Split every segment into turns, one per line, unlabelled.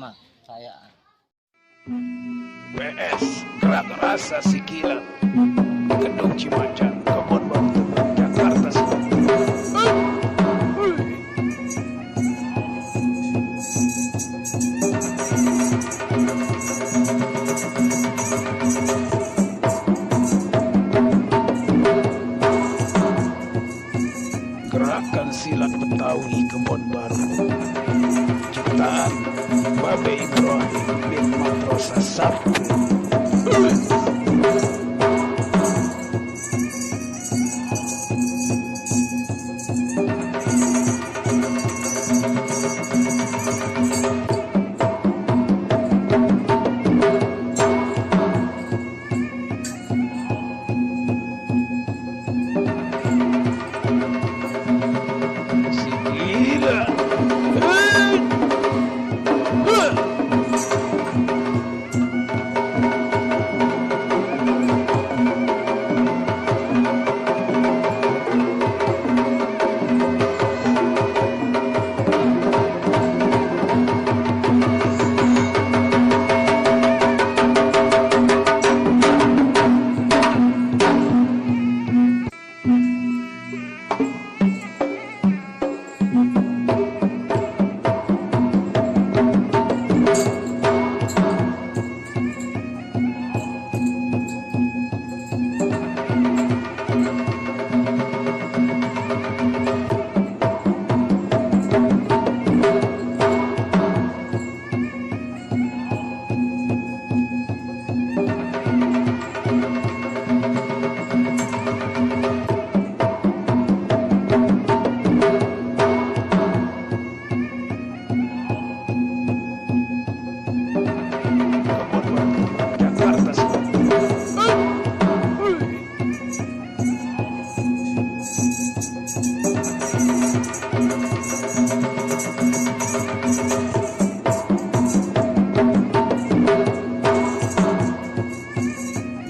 bersama saya.
WS Gerak Rasa Sikilan, Gedung Cimacan, Kebon Baru Tebet, Jakarta Selatan. Gerakan silat Betawi Kebon Baru, ciptaan Babe Ibrahim bin Matrosa Sabtu.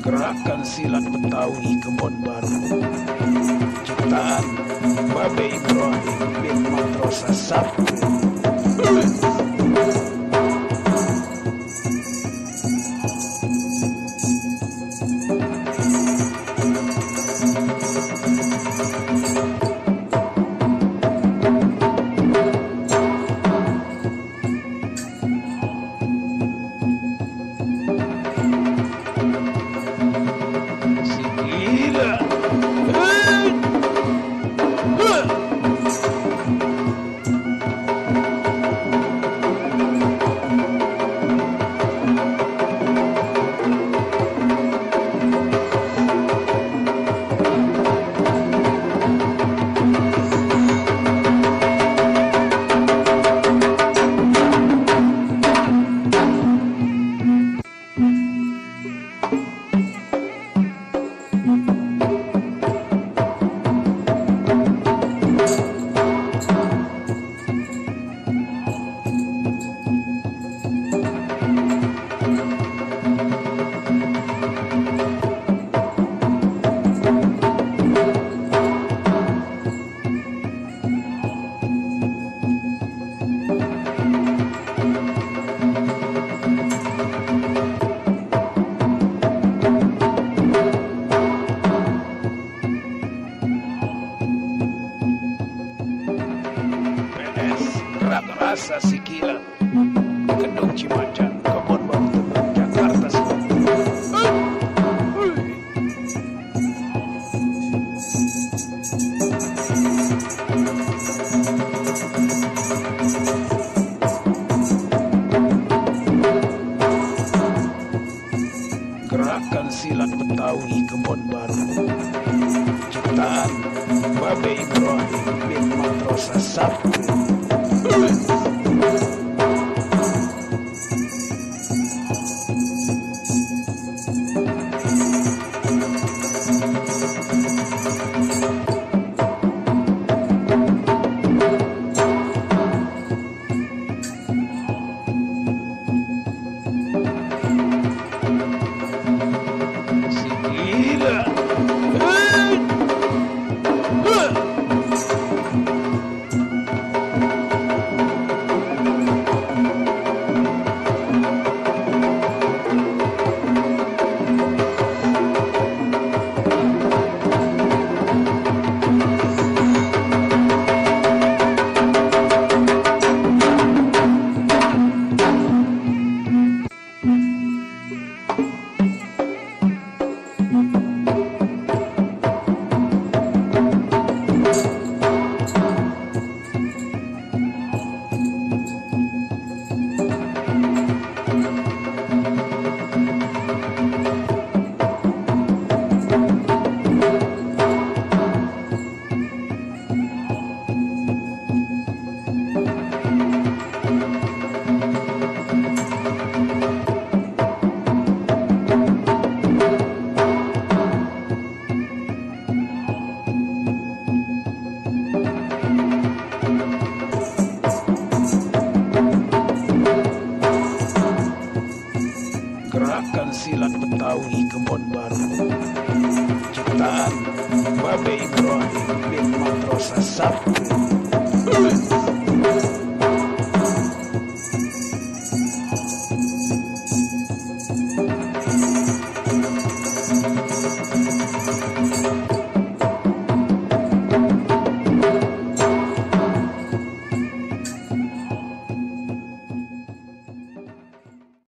Gerakan silat Betawi Kebon Baru, ciptaan Babe Ibrahim bin Matrosa Sabtu. Gerak Rasa Sikilan, Gedung Cimacan, Kebon Baru Tebet, Jakarta Selatan. Gerakan silat Betawi Kebon Baru, ciptaan Babe Ibrahim bin Matrosa Sabtu. membawakan silat Betawi Kebon Baru. Ciptaan Babe Ibrahim bin Matrosa Sabtu.